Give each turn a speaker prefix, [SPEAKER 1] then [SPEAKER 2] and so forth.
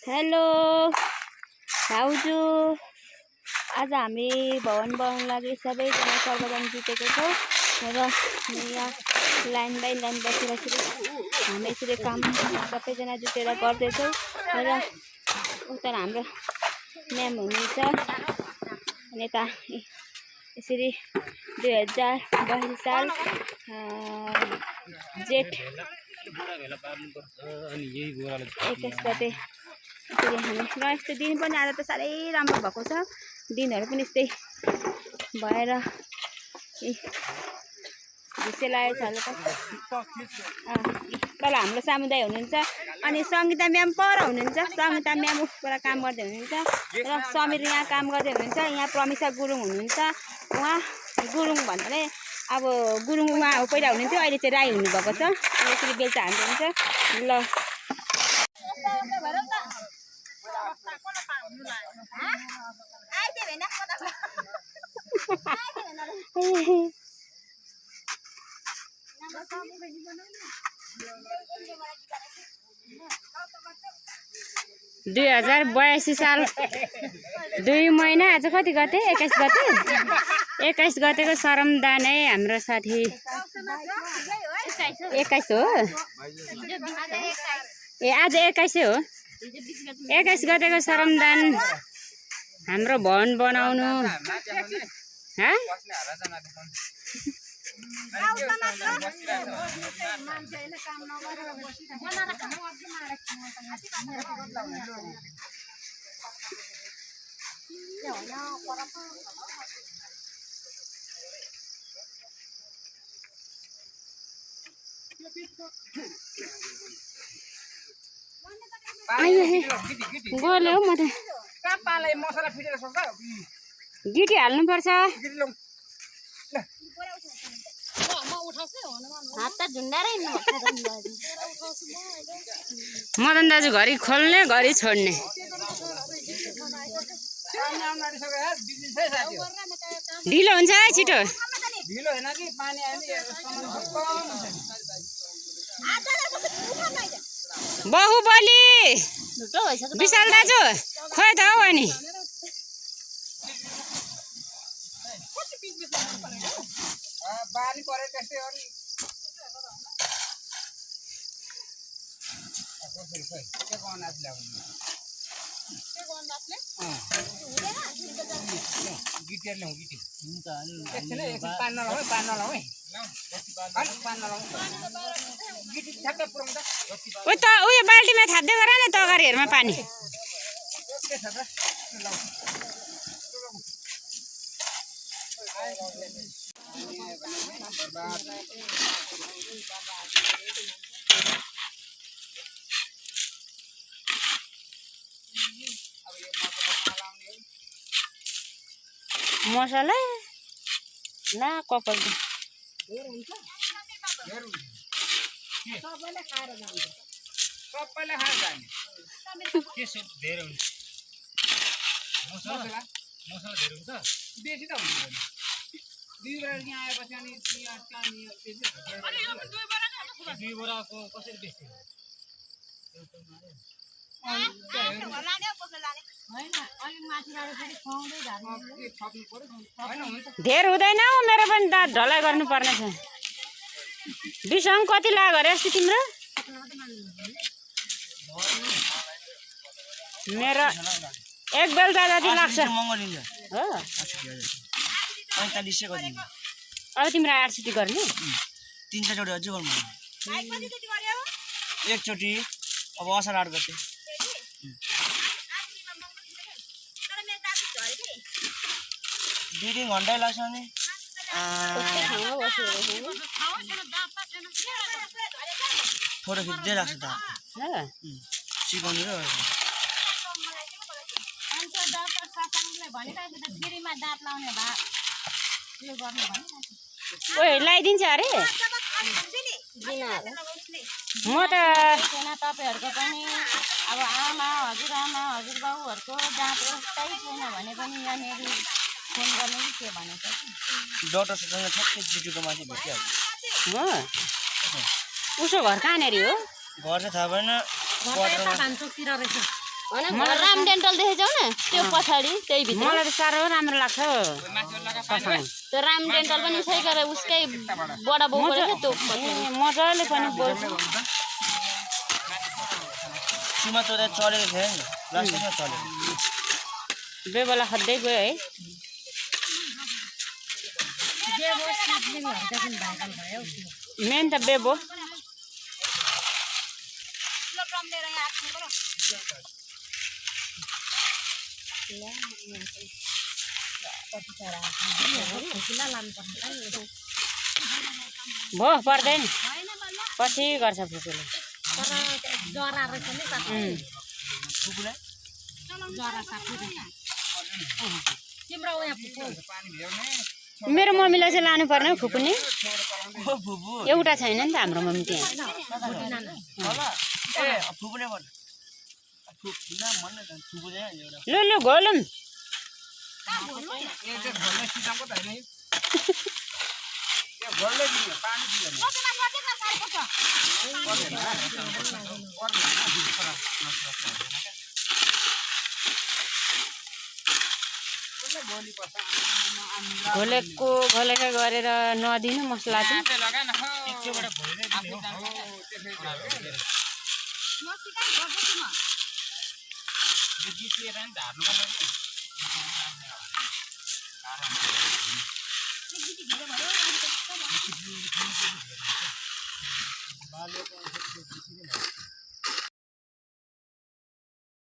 [SPEAKER 1] Hello भाउजू, आज हामी भवन बनाउन लागि सबैजना सर्वजन जुटेको छौँ र यहाँ लाइन बाई लाइन बसेर हामी यसरी काम सबैजना जुटेर गर्दैछौँ र उता हाम्रो म्याम हुनुहुन्छ अनि यता यसरी 2022 साल जेठ 21 गते यसरी हामी र यस्तो दिन पनि आज त साह्रै राम्रो भएको छ। दिनहरू पनि यस्तै भएर झिसे लागेको छ तल हाम्रो समुदाय हुनुहुन्छ अनि सङ्गीता म्याम पर हुनुहुन्छ। सङ्गीता म्याम उसबाट काम गर्दै हुनुहुन्छ र समीर यहाँ काम गर्दै हुनुहुन्छ। यहाँ प्रमिसा गुरुङ हुनुहुन्छ। उहाँ गुरुङ भन्दा नै अब गुरुङ उहाँ पहिला हुनुहुन्थ्यो, अहिले चाहिँ राई हुनुभएको छ। यसरी बेलचा हान्नुहुन्छ ल। दुई 2082 साल 2 महिना आज कति गते 21 गते 21 गतेको श्रमदान है हाम्रो साथी 21 हो। ए आज 21 हो। 21 गतेको श्रमदान हाम्रो भवन बनाउनु गोले हो। म त गिटी हाल्नुपर्छ। मदन दाजु घरि खोल्ने घरि छोड्ने। ढिलो हुन्छ है छिटो। बाहुबली विशाल दाजु खोइ त हौ अनि उयो बाल्टीमा थाप्दै गर न तगारीहरूमा पानी। मसला ना कपाल सबैले खाएर जाने के सब धेरै हुन्छ। मसला धेरै हुन्छ बेसी त हुँदैन। दुई बोराको कसरी बेच्छ? धेर हुँदैन हौ, मेरो पनि दाँत ढलाइ गर्नुपर्ने छ। बिसङ कति लाग्यो अरे अस्ति तिम्रो? मेरो एक बेलचा जति लाग्छ हो। अब तिम्रो 8 गर्ने
[SPEAKER 2] 3-4 चोटि अझै गर्नु एकचोटि। अब असार 8 गते 2-3 घन्टा लाग्छ नि। फोटो खिच्दै राख्छ त सिकाउनु र
[SPEAKER 1] लगाइदिन्छ अरे। म त
[SPEAKER 3] तपाईहरुको पनि अब आमा हजुरबाउहरुको दाँत उस्तै छैन भने पनि यहाँनेरि फोन गर्ने कि के भनेको कि
[SPEAKER 2] डाक्टरसँग छक्कै जुटेको माथि भेटिहाल्छ
[SPEAKER 1] हो। उसो घर कहाँनेरि हो?
[SPEAKER 2] घर चाहिँ थाहा भएन।
[SPEAKER 3] क्वार्टरमा भान्चोकतिर रहेछ। राम डेन्टल देखेछौ न त्यो पछाडि त्यही भित्र
[SPEAKER 4] मलाई त साह्रो राम्रो लाग्छ
[SPEAKER 3] त्यो राम डेन्टल पनि उसै गरेर उसकै बडा बाउ गरेछ त्यो
[SPEAKER 4] मजाले पनि बोल्छ
[SPEAKER 2] सीमा त चढेको थियो नि लास्टमा चढेको
[SPEAKER 4] बेबला खड्दै गयो है मेन त बेबो भो पर्दैन पछि गर्छ फुपूले मेरो मम्मीलाई चाहिँ लानु पर्ने फुपू नि एउटा छैन नि त हाम्रो मम्मी त्यहाँ लु लु घोलौँ घोलेका गरेर नदिनु मसला चाहिँ